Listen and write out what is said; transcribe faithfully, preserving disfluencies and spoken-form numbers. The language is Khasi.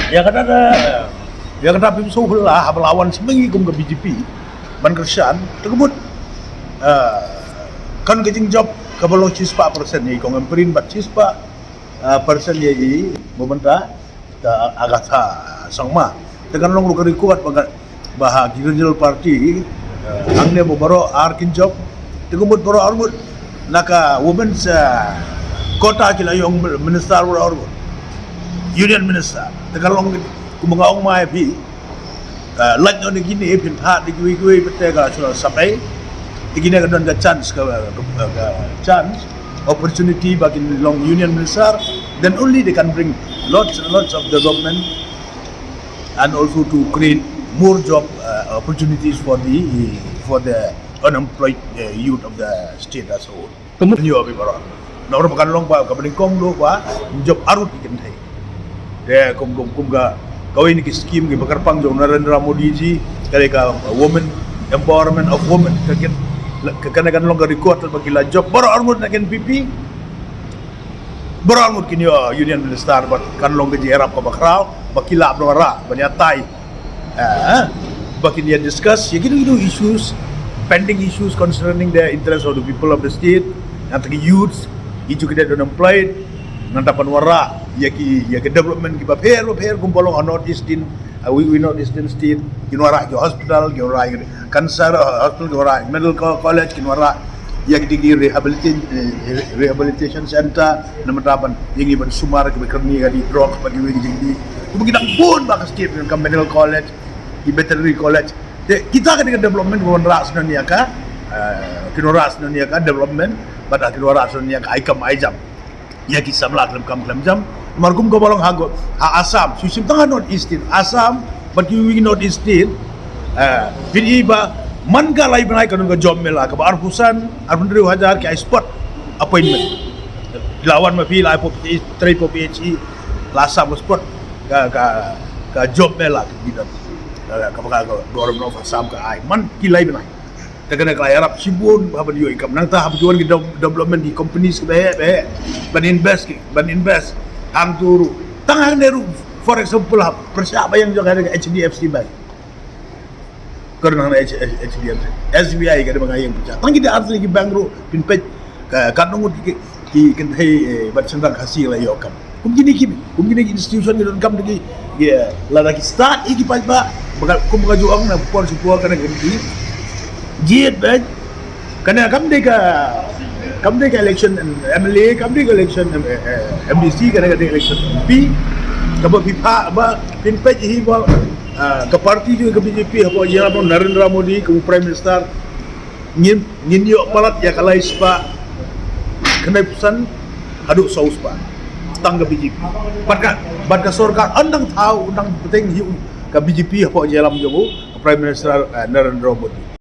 Ïa kata da, ïa kata phim sngewhun la haba la wan sha ma ngi kum ka B J P ban kyrshan, te ka mut, eh, kan ka jingjop kaba long shispah percent ïa i Kong Ampareen bad shispah, eh, percent ïa i, ba mynta, ka Agatha Sangma. Te kan long ruh ka record ba ka, ba ha ki regional party, eh, hangne ba baroh ar kin jop. Te ka mut baroh arngut na ka women's, eh, quota ki la ïoh minister baroh arngut. Union minister. Te kan long kumba nga ong ma ïa phi. Eh, lait noh na kine phin phah da kiwei kiwei pat te ka shu la sap ei. Te kine ka don ka chance ka, ka, ka chance, opportunity ba kin long union minister, then only they can bring lots and lots of development and also to create more job, uh, opportunities for the, for the unemployed, uh, youth of the state as a whole. Ka mut- Ïa, bad baroh. Namar ba kan long ba kaba nyngkong ruh ba jop arngut ki kynthei. Te kum, kum, kum ka, kawei na ki scheme kiba kyrpang jong Narendra Modi ji, ka dei ka women, empowerment of women. Ka kin, ka, kane kan long ka record ba ki la jop baroh arngut na ka N P P. Baroh arngut kin ïoh union minister bad kan long ka jingïarap kaba khraw, ba ki lah ban wanrah, ban ïatai. Eh, ba kin ïa discuss ïa kino kino issues, pending issues concerning the interest of the people of the state, nangta ki youths, educated, unemployed, nangta ban wanrah ïa ki, ïa ki development kiba pher ba pher kumba long ha North Eastern, uh, wi, wi North Eastern state, kin wanrah ki hospital, kin wanrah ïa ki cancer, uh, hospital, kin wanrah medical co-, college, kin wanrah ïa ki, ki rehabilitation, eh, rehabilitation center, namar ban ïa ngi ban sumar kiba kyrni ïa ki drugs bad kiwei ki jingdih. Kumba ki dang bun bha ka state, ka medical college, ki veterinary college. Te kita ka dei ka development ba wanrah sngewbha ïa ka, eh, kin wanrah sngewbha ïa ka development, bad kin wanrah sngewbha ïa ka ai kam ai jam ïa ki samla khlem kam khlem jam. Namar kum kaba long ha, ha Assam, shu shim tang ha North Eastern, Assam bad kiwei ki North Eastern, eh, phin i ba man ka lai bnai ka don ka job mela kaba arphew san, arphew hynriew hajar ki ai spot appointment. La wan ma phi, la ai pop, trei pop P H E, la Assam ka spot ka, ka, ka job mela ka bidon. Ka, ka, ka, ka Government of Assam ka ai man ki lai bnai. Te kane ka la ïarap shibun haba ïoh i kam, nangta haba ïoh ki dev-, development ki companies kiba heh ba heh ban invest ki, ban invest hangto ruh. Tang hangne ruh, for example, ha pyrshah ba ïeng jong ka H D F C Bank. Ka don hangne H-, H-, H D F C, S B I ka dei ba nga ïeng pyrshah. Tang ki dei ar tylli ki bank ruh phin peit ka, katno ngut ki, ki kynthei, eh, bad shynrang Khasi la ïoh kam. Kum kine ki, kum kine ki institution ki donkam da ki, ki, eh, lada ki start ïa ki paidbah, ba ka, kum ka ju ong na por shu por kane ka committee. Jied bad kane kam dei ka, kam dei ka election M L A, kam dei ka election M-, eh, eh, M D C, kane ka dei election M P. Kaba phi phah ba phin peit hi ba, ah, ka party jong ka B J P hapoh jylla ba Narendra Modi ka u Prime Minister, ngin, ngin ïoh palat ïa ka lai spah khyndai phew san haduh saw spah tang ka B J P. Bad ka, bad ka sorkar yn dang thaw, yn dang bteng hi ka B J P hapoh jylla jong u ka Prime Minister, eh, Narendra Modi.